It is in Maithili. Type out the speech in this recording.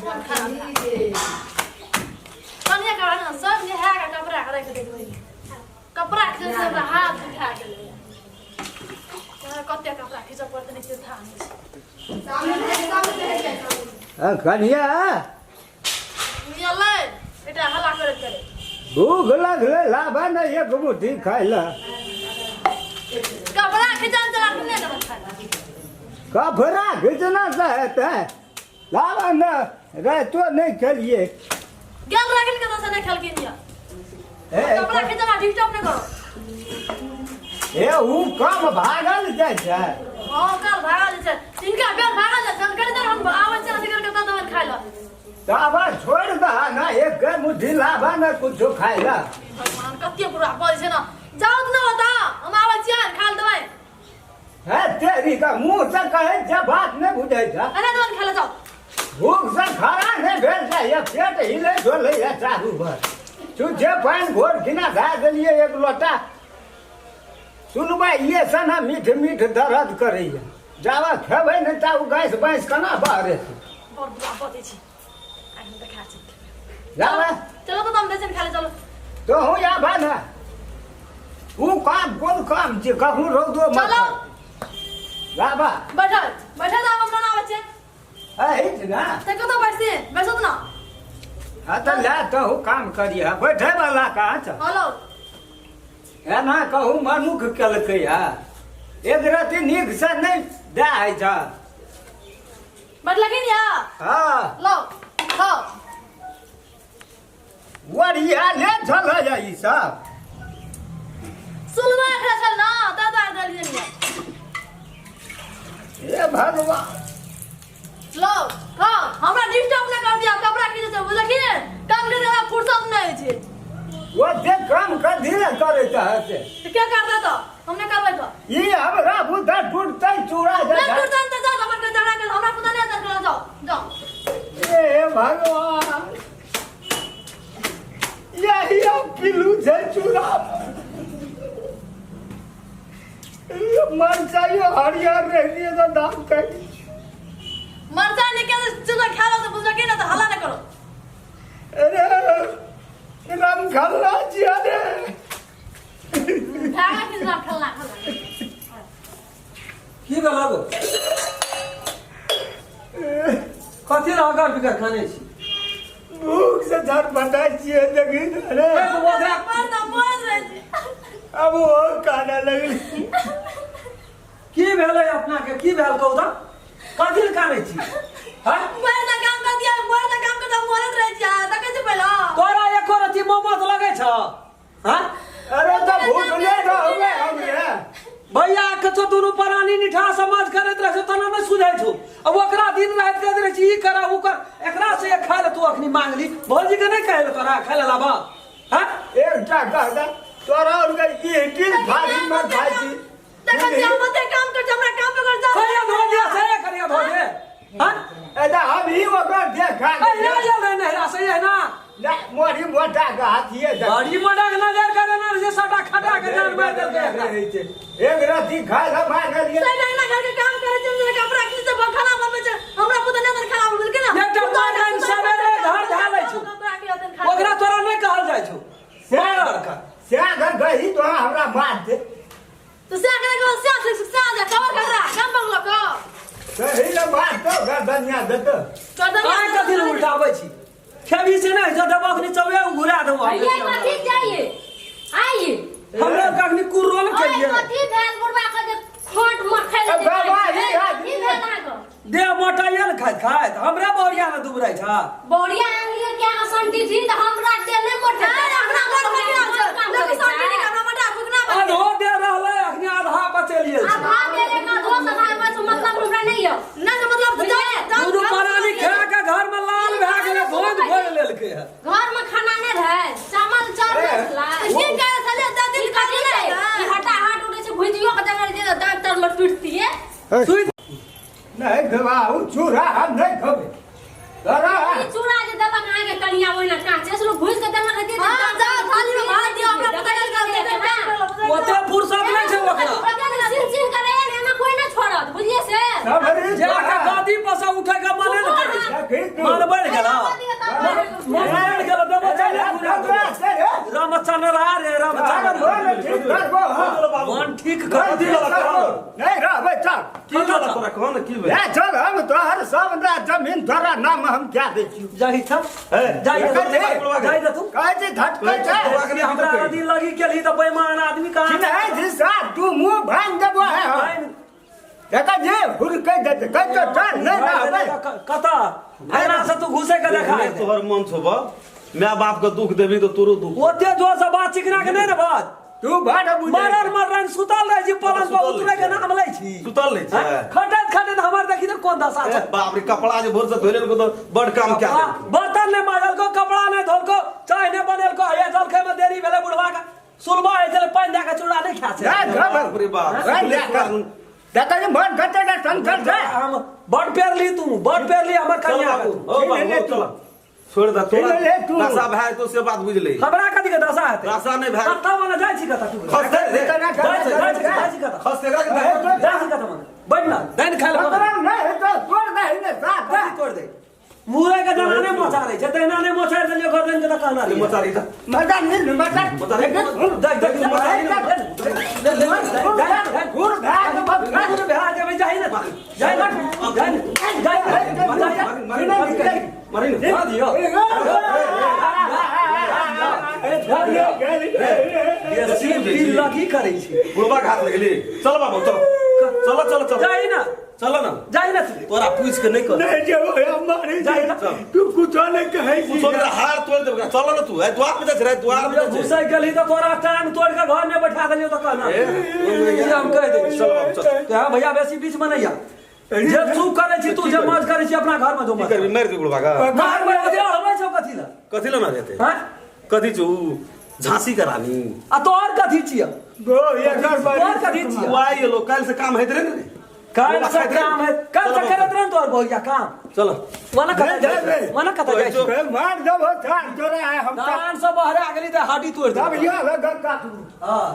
कोन खाना कनिया कपड़ा ने सब नहा के कपड़ा के राखि दैत रही कपड़ा खींच हमरा हाथ दुखा गेलै तोरा कते कपड़ा खींचऽ पड़तै नहि से थाह नहि छै। आ, कनिया बुझलै एकटा हल्ला करैत करैत भूख लगलै लाबा ने एक मुट्ठी खाय लए कपड़ा खींचल चला नहि देबै खाय लए। कपड़ा खींचना से हेतै लाबा ने रातिो नहि खेलियै गेल रखिन के दोसर नहि खेलखिन या ए, कपड़ा खींचला डिस्टर्ब नहि करो ए ऊ कम भागल जाइ छै हाँ काल भागल जाइ छै तिनका बेर भागल जाइ छै हम कनि देर हम आबै छियै निकल के तब देबनि खाय लए ताबा छोड़ि दह ने एक मुट्ठी लाबा ने कुछो खाय लए भगवान कते बुरा बजै छै ने जाउ तऽ ने बता हम आबै छियै खाय लए देबै है तेरी का मुंह से कहै छै बात नहि बुझै छै अरे देबनि खाय लए जाउ भूख से खड़ा नहि भेल जाइए पेट हिले डोलैए चारू भर छुच्छे पानि घोर खिना धए देलियै एक लोटा सुनबै ये सन मीठ मीठ दर्द करैए जाबा खेबै नहि ता ओ गैस बैंस केना बहरेतै बड़ बुरा बजै छै आइ हम देखा छी जाबा चलो तऽ हम दै छियनि खाय लए चलो तोहूँ आबा ने ओ काम कोन काम छै कहूँ रौदो मत चलो। लाबा बैठल बैठल तऽ हम बनाबै छियै एहि ना तऽ कतऽ बैठते बैसत ना हाँ तऽ ले तहु काम करिह बैठे वाला कहाँ छ हेलो एना कहू मनुख केलकै है एक रति नीक से नहि दए होइ छ बैठलखिन या हाँ लो खाओ वरिया ले छल है ई सब सुनबा एकरा छल ना तऽ दुआरे देलियनि या हे भगवान लो खाओ हमरा डिस्टर्ब नहि कर दिया कपड़ा खींचे छै बुझलखिन काम करे हमरा फुर्सत नहि होइ छै ओते काम कथी ले करैत है से तऽ के करतै तऽ हम नहि करबै तऽ ई हमरा बुद्धा टूटतै चूड़ा नहि जकाँ। फुर्सत तऽ जाउ अपन के झगड़ा कर हमरा पता नहि तऽ जाउ जाउ हे भगवान यही हम पिलू छै चूड़ा मरचाइयो हरियर रहिए तऽ दाम कही मरचाइ निकाल चूड़ा खा लो तऽ बुझलखिन ने तऽ हल्ला नहि करो अरे राम खल्ला छिया रे धागा खिचना फलना फलना की भेल गो कथी लए अगर बिगर खाने छी भूख से झटपटाइ छियै देखी ने रे ए, तो ओकरा पर तऽ बोल रहै छी अब वो काना लगली की भेलै अपना के की भेल कहू तऽ कथी लए कानै छी हैं मोर तऽ काम कर दिया मोर तऽ काम कर मरत रहै छी अहाँ देखै छी पहिला तोरा एको रति मोमोज लगै छ हैं अरे तो भूखले रहबै हमरे भैया के तो दुनू प्राणी निठा समाज करैत रहै छौ तना नहि सुझै छौ अब ओकरा दिन राति कहैत रहै छी ई कर ऊ कर एकरा से खाय ले तू अखनी मांगली भौजी के नहि कहै ले तोरा खाय ले लाबा हैं एकटा कहता तोरा और के ई थाली में खाइ छी देखै छी हम ओते काम कर छी हमरा काम पर जाउ करिया धो दे से करिया धो दे हैं एदा हम ही ओकर देखा ए ले जा ले नहरा सही है ना ना मोरी मोटा के हाथिए दे बड़ी मोटा के नजर करे ना जे सबटा खटा के जान मार देलकै एकरा। एक रति खाय ला मांगलिए सही नहीं ना घर के काम करे छी हमरा कपड़ा खींच से खाना बनबै छै हमरा पुता नहीं खाना बनबै के ना एकटा मारन सवेरे घर ढालै छौ। ओकरा तोरा नहि कहल जाइ छौ से मार के से अगर गही तो हमरा मार दे तो से करे को से से से जा कवर कर रहा काम बंगलो को सही ले मार तो गर्दनिया देतो आइ कथी लए उल्टाबै छी खेबी से नहि जो देबो अखनी चौबे घुरा देबो भैया कथी चाहिए आइए हमरा कखनी कुर्रो ने ओए केलिए कथी भेल बुढ़बा के जे खोट मखै ए बाबा, ई आदमी की भेल अहाँके देह मोटाइए ने खाइत खाइत हमरा बौरिया ने दुबराइ छ बौरिया आनलियै के अहाँ संटी छी तऽ हमरा देह नहि मोटे हमरा बड़ भुखना छै देखो संटी के हमरा बड़ा भुखना बा आधो देह रहलै अखनी आधा बचेलिए छै आधा देह एक आधो से भाई बस मतलब हमरा नहीं यौ ना ना मतलब जा दुनू प्राणी खा के घर में लाल भए गेलै धोनि घोरि लेलकै है घर में खाना नहीं रहे चावल चाउर नहीं छलै की करे छले दस दिन ई कथी खाली छै ई हटा हट उठै छै भुजियो के जंगल जे दाँत तर में टूटतियै सुति नहीं खेबाऊ चूड़ा हम नहीं खेबै तोरा ई चूड़ा जे देलक अहाँके कनिया ओहिना काँचे से लोग भुजि के देलक हेतै हां जा थाली में भात दियो हमरा पता नहीं कर ओते फुर्सत नहि छै ओकरा सिन सिन के देखी तू। मन बढ़ गेल। मन बढ़ गेल, देबो चल। रामचंद्र रे रामचंद्र, ठीक करबो हम। मन ठीक कर ठीक करबो। नहीं रहबै, चल। की भेल तोरा? कह ने, की भेल? ए चल, हम तोहर सब जमीन तोरा नाम हम क्या दै छियौ। जाहि छ, जाहि, जाहि तू। कहै छी धटकै छै। हमरा नदी लगी गेली तऽ बेईमान आदमी कहाँ चिन्है छी साथ, तू मुँह भांग देबो है हम। देखै छी हुरकै देतै, कहै छौ चल, नहीं रहबै। कतऽ एना से तू घुसे के देखा। तोहर मन छौ बा, my बाप के दुख देबी तऽ तोरो दुख। ओते जोर से बात चिकना के नहीं ने बात। तू बड़ बुझै। मरल मरल सुतल रहै छी पलंग पर, उतरे के नाम लै छी। सुतल नहि छै? खटैत खटैत हमर देखी तऽ कोन दशा छै। बाप रे, कपड़ा जे भोर से धोइ लेलको तऽ बड़ काम क्या देलको। बर्तन नहि माजलको, कपड़ा नहि धोलको, चाय नहि बनेलको। हे, जलखै में देरी भेलै बुढ़वा के, सुलबा होइ छलै, पानि दए के चूड़ा नहि खा छै। बाप रे बाप। देखै छी मन कते ने संकट छै। हम बड़ पेरली, तू बड़ पेरली हमर चल कन्या बाबू, के। ओ बाबू, चल, छोड़ दे। तोरा ले तू। दशा भए तो से बात बुझ ले। हमरा कथी के दशा हेतै? दशा नहि भए। कतऽ मने जाइ छी, कतऽ तू? खसतै रे। जाइ छी, जाइ छी, जाइ छी कतऽ? खसतै एकरा के। जाइ छी कतऽ मने? बैठ ना, दाइन खाय लए। ओकरा नहि हेतौ, तोड़ दही ने साथ। कथी तोड़ दे? मुरै के जना नहि मोचा रहै छै, तहिना नहि मोचारि देलियै गर्दन के तऽ कहना रहियै। मोचारी तऽ मजा नहीं मजा। मोचारी। देख देख, ले ले, घूर भए के बस। घूर भए जेबै, जाहि ने, जाहि ने, जाहि ने, जाहि ने, मारी ने। दे दियौ। दिल लगी करै छी। बुढ़बा घात लगली। चल बाबू, चल चल चल चल। जाहि ना। चल ना। जाहि ना तू। तोरा पूछ के नहीं कर। नहीं जेबो, हमारी जाहि ना। तू कुछो नहीं कहै छी। तू तोरा हार तोड़ देबे। चल ना तू, ए द्वार में जाइ छै रे, द्वार में जाइ छै। घुसै गेली तऽ तोरा टांग तोड़ के घर में बैठा देलियौ तऽ कहना। ए, ई हम कहि दै छी। चल बाबू, चल। तऽ हाँ भैया, बेसी बीच में नहीं आ। जे तू करै छी, तू जे मौज करै छी अपना घर में जो की मौज। करबी, मारि दे बुढ़बा के? मार में ओते हबै छौ कथी लए? कथी लए मारि हाँ? कथी छौ उ? झांसी के रानी। आ तोहर कथी छियै? गो एकर तोहर कथी छियै? उ आइ गेलो, काल्हि से काम होइत रहे ने रे। काल्हि से काम है, काल्हि से करैत रहन तोहर भैया काम। चल। मना कतऽ जाइ, मना कतऽ जाइ छी? मार देबो चार तोरा हम। दान से बहरा गेली तऽ हड्डी तोड़ि तब देबौ। यो लगन काटू। हाँ।